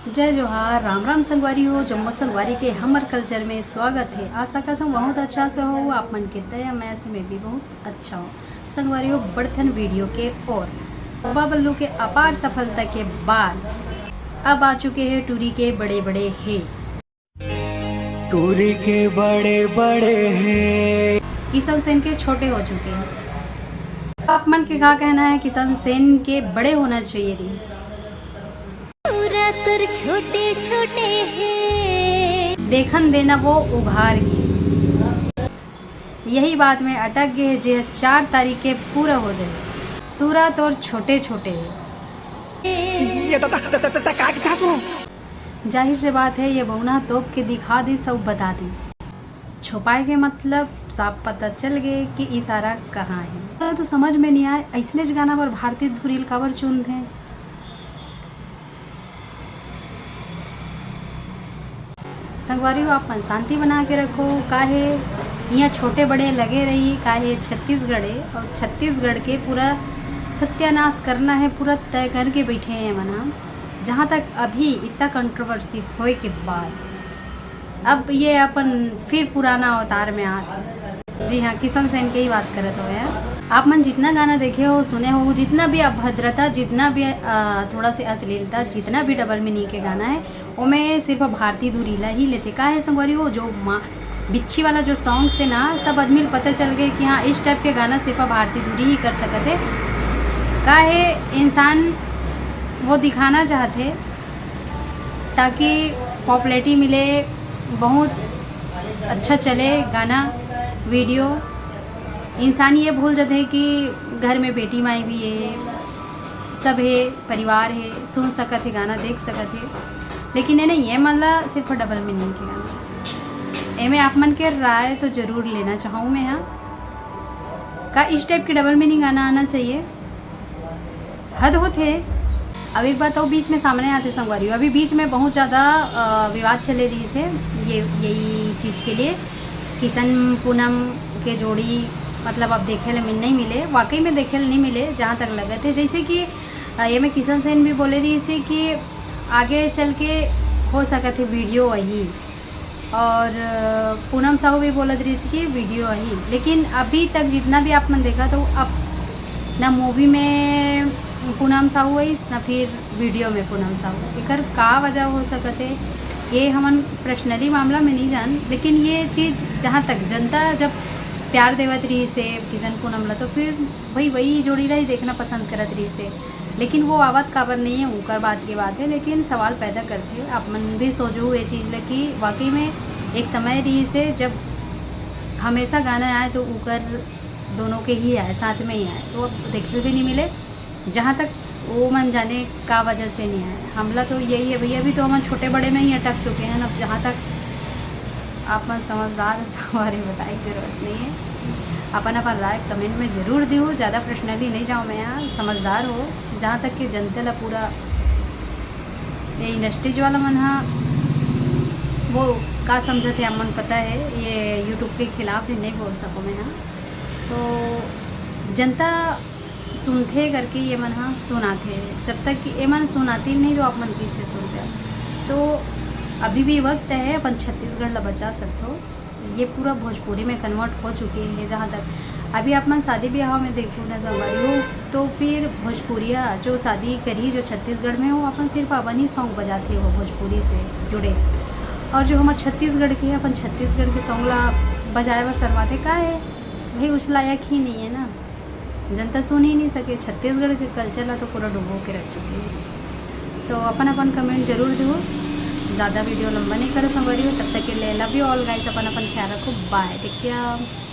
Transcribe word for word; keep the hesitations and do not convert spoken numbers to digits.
जय जोहार, राम राम संगवारी हो। जम्मो संगवारी के हमर कल्चर में स्वागत है। आशा करता हूँ बहुत अच्छा से हो आप मन के दया मया से मैं भी बहुत अच्छा हूँ। संगवारी हो, बढ़थन वीडियो के ओर। बाबा बल्लू के अपार सफलता के बाद अब आ चुके हैं टूरी के बड़े बड़े हे। टूरी के बड़े बड़े हे। किशन सेन के छोटे हो चुके हैं। आप मन के का कहना है, किशन सेन के बड़े होना चाहिए रहिस? पूरा तोर छोटे छोटे हे। देखन देना वो उभार के। यही बात में अटक गए जे चार तारीख के पूरा हो जाए। टूरा तोर छोटे छोटे हे। ये तो त-, त-, त-, त-, का किथा सो? जाहिर से बात है, ये बहू ना तोप के दिखा दिस अउ बता दिस। छुपाए के मतलब साफ पता चल गए कि इशारा कहाँ है। तो समझ में नहीं आए, ऐसने गाना पर भारती धुरी ल काबर चुनथे। संगवारी हो, आप मन शांति बना के रखो। काहे यहाँ छोटे बड़े लगे रही, काहे छत्तीसगढ़ है और छत्तीसगढ़ के पूरा सत्यानाश करना है, पूरा तय करके बैठे हैं मना। जहाँ तक अभी इतना कंट्रोवर्सी होए के बाद अब ये अपन फिर पुराना अवतार में आत है। जी हाँ, किशन सेन के ही बात करत हो यार। आप मन जितना गाना देखे हो, सुने हो, जितना भी अभद्रता, जितना भी अ, थोड़ा सी अश्लीलता, जितना भी डबल मीनिंग के गाना है, ओमे सिर्फ भारती धुरी ला ही लेते। का है संगवारी हो, जो माँ बिच्छी वाला जो सॉन्ग से ना सब आदमी ल पता चल गए कि हाँ, इस टाइप के गाना सिर्फ भारती धुरी ही कर सकत है। का है, इंसान वो दिखाना चाहते ताकि पॉपुलैरिटी मिले, बहुत अच्छा चले गाना, वीडियो। इंसान ये भूल जाते हैं कि घर में बेटी माई भी है, सब है, परिवार है, सुन सकत है गाना, देख सकत है। लेकिन ये नहीं, ये मन ला सिर्फ डबल मीनिंग के गाना। एमे आप मन के राय तो जरूर लेना चाहूँ मैं। हाँ, का इस टाइप के डबल मीनिंग गाना आना चाहिए? हद होथे। अब एक बात और बीच में सामने आते संगवारी हो, अभी बीच में बहुत ज़्यादा अ, विवाद चले रही से ये यही चीज़ के लिए। किशन पूनम के जोड़ी मतलब अब देखे ले मिल नहीं मिले, वाकई में देखे ले नहीं मिले। जहाँ तक लगत है, जैसे कि अ, ये में किशन सेन भी बोले रही से कि आगे चल के हो सकत है वीडियो वही, और अ, पूनम साहू भी बोलत रही कि वीडियो वही, लेकिन अभी तक जितना भी आप मन देखा तो अब ना मूवी में पूनम साहू है, ना फिर वीडियो में पूनम साहू। एकर का वजह हो सकत है, ये हमन पर्सनली मामला में नहीं जान, लेकिन ये चीज़ जहाँ तक जनता जब प्यार देवत रही से किशन पूनम ला, तो फिर भाई वही जोड़ी ला ही देखना पसंद करत रही से। लेकिन वो आवत काबर नहीं है, उनकर बात की बात है, लेकिन सवाल पैदा करते हैं। आप मन भी सोचो ये चीज़ ला कि वाकई में एक समय रही से जब हमेशा गाना आए तो उकर दोनों के ही आए, साथ में ही आए, तो अब देखे भी नहीं मिले। जहाँ तक वो मन जाने का वजह से नहीं आए, हमला तो यही है भैया, अभी तो हम छोटे बड़े में ही अटक चुके हैं। अब जहाँ तक आप मन समझदार हो, सवारी बताए की जरूरत नहीं है। अपन अपन राय कमेंट में जरूर दियो, ज़्यादा पर्सनली नहीं जाओ मैं यहाँ, समझदार हो। जहाँ तक कि जनता ला पूरा ये इंडस्ट्रीज वाला मन हा वो का समझत है, हमन पता है, ये यूट्यूब के खिलाफ भी नहीं बोल सको मैं यहाँ। तो जनता सुनथे करके ये मन ह सुनाथे। जब तक कि ये मन सुनाती नहीं तो आप मन कैसे सुनते? तो अभी भी वक्त है, अपन छत्तीसगढ़ ला बचा सकथो। ये पूरा भोजपुरी में कन्वर्ट हो चुके हैं। जहाँ तक अभी आप मन शादी ब्याह में देखो ना संगवारी हो, तो फिर भोजपुरिया जो शादी करी जो छत्तीसगढ़ में हो, अपन सिर्फ अपन ही सॉन्ग बजाते हो भोजपुरी से जुड़े, और जो हमारे छत्तीसगढ़ के हैं अपन छत्तीसगढ़ के सॉन्ग ला बजाए बर शर्माते का है भाई, उस लायक ही नहीं है ना। जनता सुन ही नहीं सके, छत्तीसगढ़ के कल्चर ला तो पूरा डुबो के रख चुके हैं। तो अपन अपन कमेंट जरूर दो, ज़्यादा वीडियो लंबा नहीं करो संगवारी हो। तब तक के लिए लव यू ऑल गाइस, अपन अपन ख्याल रखो, बाय, टेक केयर।